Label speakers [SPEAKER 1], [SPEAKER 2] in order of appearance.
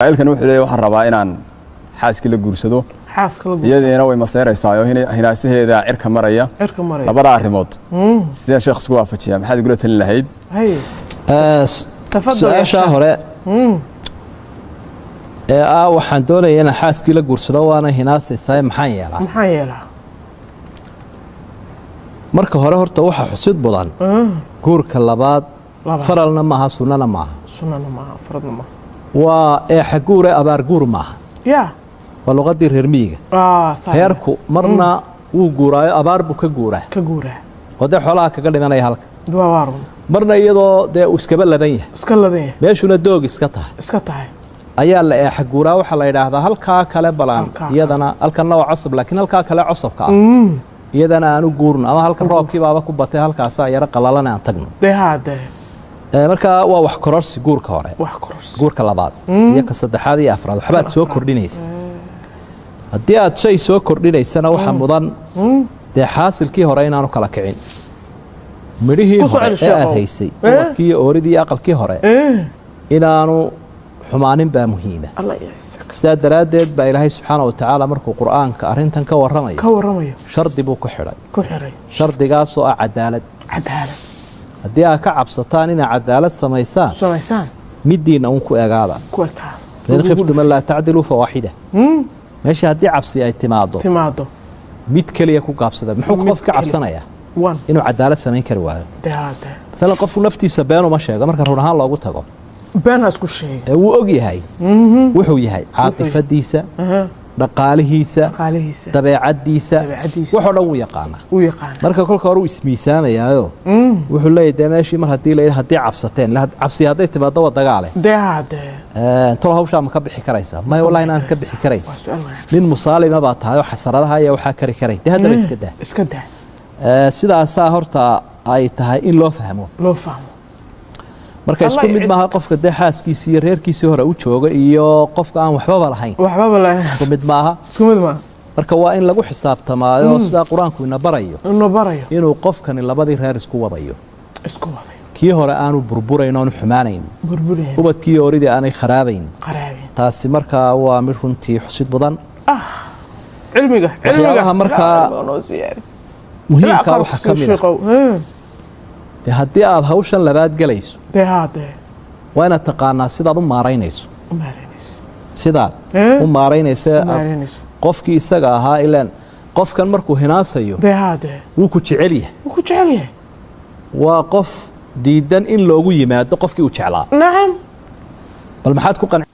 [SPEAKER 1] Ilkan wuxuu leeyahay, waxaan rabaa inaan xaaskii la guursado,
[SPEAKER 2] xaaska la guursado,
[SPEAKER 1] iyadiina way maseeraysaa oo hinaasaheeda cirka maraya.
[SPEAKER 2] Cirka maraya.
[SPEAKER 1] Labada arrimood sideen sheekh isku waafajiyaa? Maxaad igula talin lahayd?
[SPEAKER 2] Haye. Tafadhal ya
[SPEAKER 3] su-aashaa
[SPEAKER 2] sheekh.
[SPEAKER 3] Hore ee ah waxaan doonaya inaan xaaskii la guursado waana hinaasaysaa, maxaan yeelaa?
[SPEAKER 2] Maxaan yeelaa?
[SPEAKER 3] Marka hore horta waxaa xusid mudan guurka labaad
[SPEAKER 2] labaad
[SPEAKER 3] faralna maaha, sunnana maaha.
[SPEAKER 2] Sunnana maaha, faradna maaha.
[SPEAKER 3] Waa eexa guure, abaar guur maaha.
[SPEAKER 2] Ya.
[SPEAKER 3] Waa luqadii reer miyiga.
[SPEAKER 2] Saa
[SPEAKER 3] reerku marna wuu guuraayo, abaar buu ka guuraa.
[SPEAKER 2] Ka guuraa.
[SPEAKER 3] Oo dee xoolaha kaga dhimanaya halka.
[SPEAKER 2] Waa waarun.
[SPEAKER 3] Marna iyadoo dee uu iskaba ladan yahay,
[SPEAKER 2] iska ladan yahay,
[SPEAKER 3] meeshuna doog iska tahay,
[SPEAKER 2] iska tahay,
[SPEAKER 3] ayaa la eexa guuraa. Waxaa la yidhaahdaa halkaa kale balaan
[SPEAKER 2] halkaa.
[SPEAKER 3] Iyadana halkanna waa cosab, laakiin halkaa kale cosabka ah iyadana aanu guurno, ama halka roobkii baaba ku batay, halkaasaa yaro qalalan aan tagno.
[SPEAKER 2] Dee haa dee.
[SPEAKER 3] Marka waa wax kororsi guurka hore.
[SPEAKER 2] Wax koros.
[SPEAKER 3] Guurka labaad iyo ka saddexaad iyo afraad waxbaad soo kordhinaysa. Haddii aad shay soo kordhinaysana waxa mudan dee xaasilkii hore inaanu kala kicin midhihii
[SPEAKER 2] ku soo
[SPEAKER 3] hore
[SPEAKER 2] celi
[SPEAKER 3] ee aad
[SPEAKER 2] sheekhow.
[SPEAKER 3] haysay, ubadkii iyo ooridii iyo aqalkii hore inaanu xumaanin baa muhiima.
[SPEAKER 2] Allah yacizak.
[SPEAKER 3] Sidaa daraaddeed baa Ilaahay subxaana wa tacaala markuu qur'aanka arrintan ka warramayo
[SPEAKER 2] ka warramayo
[SPEAKER 3] shardi buu ku xidhay.
[SPEAKER 2] Ku xiray.
[SPEAKER 3] Shardigaasoo ah cadaalad.
[SPEAKER 2] Cadaalad.
[SPEAKER 3] Haddii aad ka cabsataan inaad cadaalad samaysaan,
[SPEAKER 2] samaysaan,
[SPEAKER 3] middiinna uun ku egaada.
[SPEAKER 2] Ku ekaa.
[SPEAKER 3] Fain khiftum an laa tacdiluu fawaaxida. Meesha haddii cabsi ay timaado,
[SPEAKER 2] timaado,
[SPEAKER 3] mid keliya ku gaabsada. Muxuu
[SPEAKER 2] mid
[SPEAKER 3] qof ka
[SPEAKER 2] keliya
[SPEAKER 3] cabsanayaa?
[SPEAKER 2] One.
[SPEAKER 3] Inuu cadaalad samayn kari waayo.
[SPEAKER 2] Dee haa dee.
[SPEAKER 3] Maalan qofku naftiisa been uma sheego marka run ahaan loogu tago.
[SPEAKER 2] Been ha isku sheegay.
[SPEAKER 3] Ee wuu og yahay wuxuu yahay, caatifadiisa, dhaqaalihiisa,
[SPEAKER 2] dhaqaalihiisa,
[SPEAKER 3] dabeecaddiisa,
[SPEAKER 2] dabeecaddiisa,
[SPEAKER 3] waxoo dhan wuu yaqaanaa.
[SPEAKER 2] U yaqaana.
[SPEAKER 3] Marka kolka hore uu ismiisaamayaayo wuxuu leeyahy dee meeshii mar haddii la yidhi haddii cabsateen cabsi hadday timaado waa dagaale.
[SPEAKER 2] Dee haa dee.
[SPEAKER 3] Tolo hawshaa ma ka bixi karaysaa? Maya, wallahi inaan ka bixi karayn.
[SPEAKER 2] Waa su-aal wanaagsan.
[SPEAKER 3] Nin musaalima baa tahay oo xasaradaha iyo waxaa kari karay, dee haddaba iska daa.
[SPEAKER 2] Iska daa.
[SPEAKER 3] Sidaasaa horta ay tahay in loo fahmo.
[SPEAKER 2] Loo fahmo.
[SPEAKER 3] Marka isku
[SPEAKER 2] Allah
[SPEAKER 3] mid maaha qofka dee xaaskiisii iyo reerkiisii hore u jooga iyo qofka aan waxbaba lahayn.
[SPEAKER 2] Waxbaba lahayn.
[SPEAKER 3] Isku mid maaha.
[SPEAKER 2] Isku mid maaha.
[SPEAKER 3] Marka waa in lagu xisaabtamaayo sidaa qur-aanku ina barayo.
[SPEAKER 2] Inuu barayo.
[SPEAKER 3] Inuu qofkani labadii reer isku wadayo.
[SPEAKER 2] Isku wadayo.
[SPEAKER 3] Kii hore aanu burburayn oonu xumaanayn,
[SPEAKER 2] burbureen,
[SPEAKER 3] ubadkii ooridii aanay kharaabayn.
[SPEAKER 2] Qaraabeen.
[SPEAKER 3] Taasi markaa waa mid runtii xusid mudan.
[SPEAKER 2] Cilmiga cilmiga.
[SPEAKER 3] Waxyaabaha markaa
[SPEAKER 2] Ilaahay noo siiyay.
[SPEAKER 3] muhiimka waxaa ka mid ah dee haddii aad hawshan labaad gelayso,
[SPEAKER 2] dee haa dee,
[SPEAKER 3] waa inaad taqaanaa sidaad u maaraynayso.
[SPEAKER 2] U maaraynayso.
[SPEAKER 3] Sidaad u maaraynayso
[SPEAKER 2] u maaraynayso.
[SPEAKER 3] Qofkii isaga ahaa ilaan qofkan markuu hinaasayo
[SPEAKER 2] dee haa dee,
[SPEAKER 3] wuu ku jecel yahay.
[SPEAKER 2] Wuu ku jecel yahay.
[SPEAKER 3] Waa qof diidan in loogu yimaado qofkii uu jeclaa.
[SPEAKER 2] Nacam.
[SPEAKER 3] Bal maxaad ku qanci